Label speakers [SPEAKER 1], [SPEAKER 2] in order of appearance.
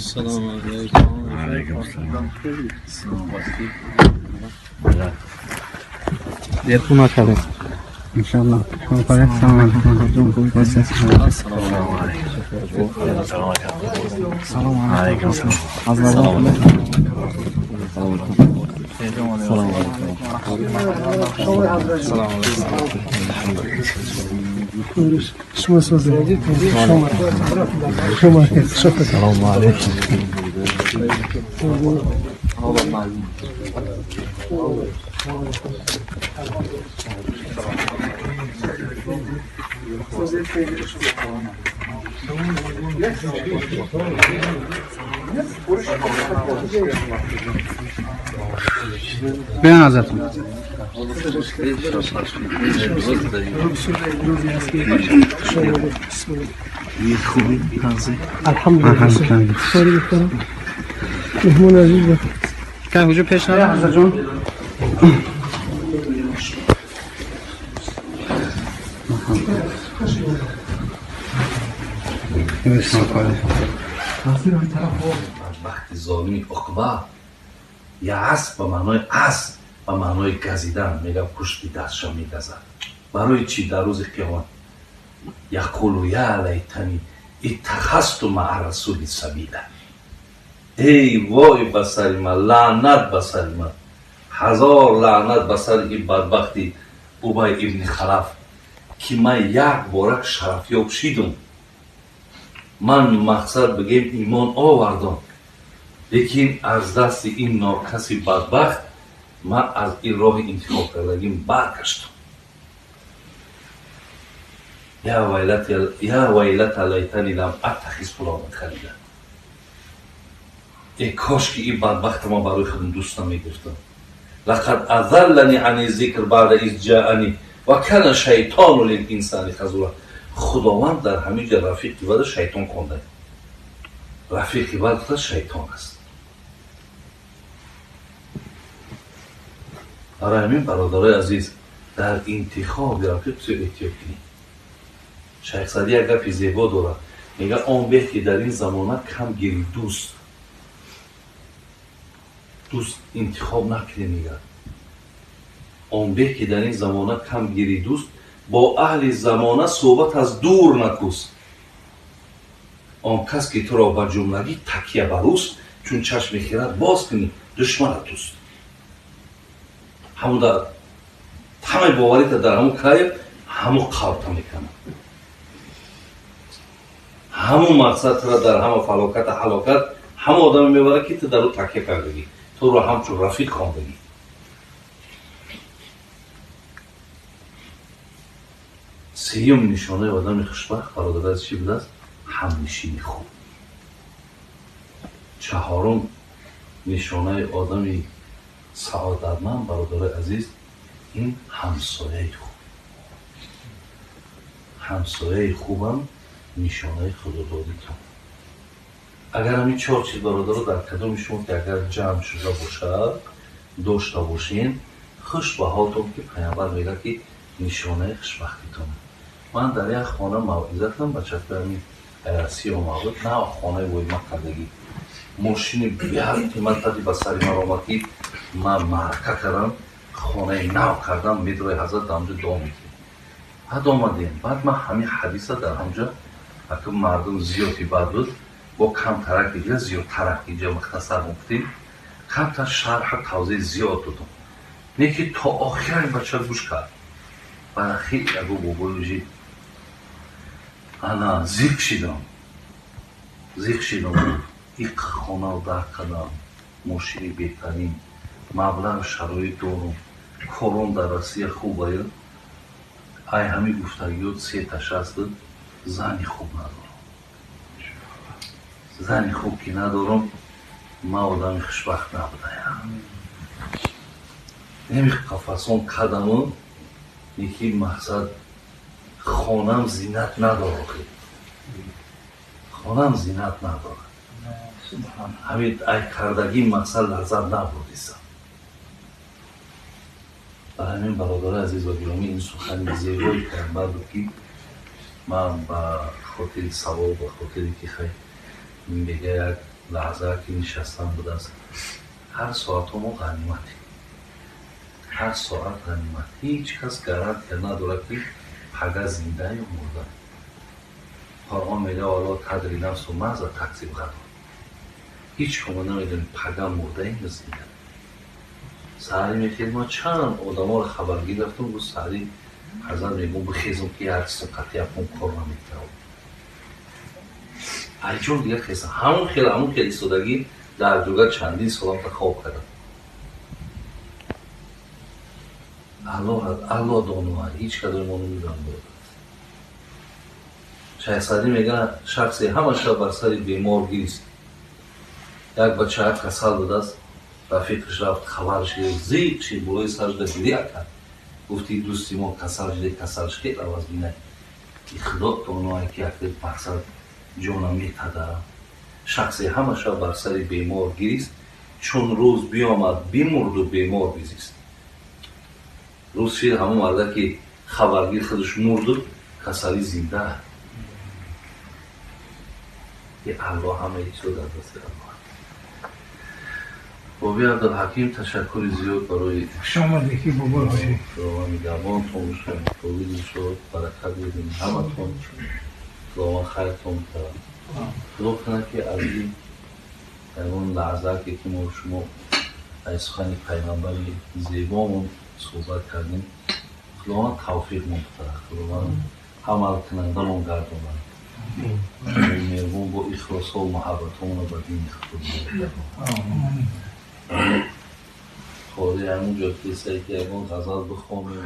[SPEAKER 1] Салом алейкум.
[SPEAKER 2] Алейкум салом.
[SPEAKER 1] Дер хона кардем.
[SPEAKER 3] Иншаллоҳ. Шумо фақат салом алейкум.
[SPEAKER 2] Салом алейкум.
[SPEAKER 3] Салом
[SPEAKER 2] алейкум.
[SPEAKER 3] Салом
[SPEAKER 2] Салом алейкум.
[SPEAKER 1] Салом алейкум.
[SPEAKER 4] شما سوزه شما شما شما
[SPEAKER 2] Салом алейкум.
[SPEAKER 3] بیان ازتون.
[SPEAKER 2] خوبی تازه.
[SPEAKER 4] الحمدلله. سوری بکنم مهمون عزیز
[SPEAKER 3] که حضور پیش نداره حضرت جون.
[SPEAKER 5] وقتی ظالمی عقبه یا اسب به معنای اسب به معنای گزیدن میگه پشت دستش میگزد. برای چی در روز قیامت یقول یا لیتنی اتخذت مع الرسول سبیلا. ای وای به سر من، لعنت به سر من، هزار لعنت به سر این بدبختی ابی ابن خلف که من یک باره شرفیاب شدم. من مقصد بگیم ایمان آوردم، لیکن از دست این ناکس بدبخت من از این راه انتخاب کردگیم برگشتم. یا ویلت لیتنی لم اتخذ فلانا خلیلا. ای کاش که این بدبخت ما برای خودم دوست نمیگرفتم. لقد اضلنی عن الذکر بعد اذ جاءنی و کان شیطان للانسان خذولا. خداوند در همه جا رفیق بد شیطان خونده. رفیق بد شیطان است. برای همین برادرای عزیز در انتخاب رفیق بسیار احتیاط کنید. شیخ سعدی یک گپ زیبا داره، میگه آن به که در این زمانه کم گیری دوست، دوست انتخاب نکنی. میگه آن به که در این زمانه کم گیری دوست، با اهل زمانه صحبت از دور نکوست. آن کس که تو را به جملگی تکیه بر اوست، چون چشم خیرت باز کنی دشمنت توست. همون در همه باوریت در همون کار همون قوت میکنه، همون مقصد را در همه فلاکت هلاکت همون آدم میبره که تو در او تکیه کردگی، تو رو همچون رفیق خواندگی. سیوم نشانه آدم خوشبخت برادر از چی بوده است؟ همنشینی خوب. چهارم نشانه آدم سعادتمند برادر عزیز این همسایه خوب. همسایه خوبم نشانه خدادادیتون. اگر همین چهار چیز برادر رو در کدوم شما که اگر جمع شده باشد داشته باشین، خوش به حالتون که پیامبر میگه که نشانه خوشبختیتون. من در یک خانه موعظه کردم بچه همین سیاه موعظه نه خانه وای کردگی ماشین بیاد قیمت دادی به سر من آمد که من معرکه کردم، خانه نو کردم، میدروی حضرت در اونجا دعا میکنیم. بعد آمدیم، بعد من همین حدیث در اونجا اگه مردم زیادی بد بود با کم ترک دیگه زیاد ترک اینجا مختصر گفتیم، کمتر شرح و توضیح زیاد دادم. نه که تا آخر این بچه گوش کرد. بعد خیلی اگه بابا انا زیق شدم، زیق شدم. این خانه رو درک کردم، ماشین بهترین، مبلغ شرایط دارم، کارم در روسیه خوبه. ای همین گفتگیات سه تاش هست، زنی خوب ندارم. زنی خوب که ندارم من آدم خوشبخت نبودم. نمی قفسان کردم یکی مقصد خانم زینت نداره، خانم زینت نداره. همین ای کردگی مقصد لذت نبردیسم. برای همین برادر عزیز و گرامی این سخن زیبایی پیامبر بود که من به خاطر ثواب، به خاطر که خیلی میگه یک лаҳза ки нишастан будааст, ҳар соатҳо мо ғаниматем, ҳар соат ғанимат. Ҳеҷ кас гарантия надорад, ки пага зинда ё мурда. Қуръон мегӯяд: ولا تدري نفس ماذا تكسب غدا. Ҳеҷ кумо намедонем пага мурдаем ё зинда. Саҳарӣ мехез, ма чанд одаморо хабаргир рафтам, гуфт саҳарӣ ҳазрат мегӯм бихезам, ки ҳар чизо қатъи афон кор намекунам. Айҷон дигар хезам, ҳамон хел ҳамон хел истодагӣ дар ҷуга чандин соламта хоб кардам. Аллоҳ доно, ҳеҷ кадои мо намедонам. Шайх Саъдӣ мегӯяд, шахсе ҳама шаб бар сари бемор гирист. Як бача касал будааст, рафиқаш рафт, хабараш гирифт, зиқ шид, болои сараш гиря кард. Гуфт: ин дӯсти мо касал шуда, касалаш хеле аваз бинад, ки Худо доное, ки як мақсад ҷонам метада. Шахсе ҳама шаб бар сари бемор гирист, чун рӯз биомад бимурду бемор бизист. Рӯз шид, ҳамон марда ки хабаргир худаш мурду, касалӣ зинда. Ки Аллоҳ ҳамаи чизо дар дасти Аллоҳ. Боби Абдулҳаким, ташаккури зиёд барои
[SPEAKER 4] Хуш омадед, ки бобо ҳоҷӣ.
[SPEAKER 5] Худованд нигаҳбонтон бошад, ковиди шуд, баракат бидиҳад ҳаматон. Худованд хайртон бидиҳад. Худо кунад, ки аз ин ягон лаҳза ки мо шумо аз сухани пайғамбари зебомон суҳбат кардем, Худованд тавфиқмон бидиҳад, Худованд амалкунандамон гардонад. Меҳрубон бо ихлосҳо муҳаббатҳомонро ба дини худ гардонад. Хори ҳамон ҷо ки ягон ғазал бихонем.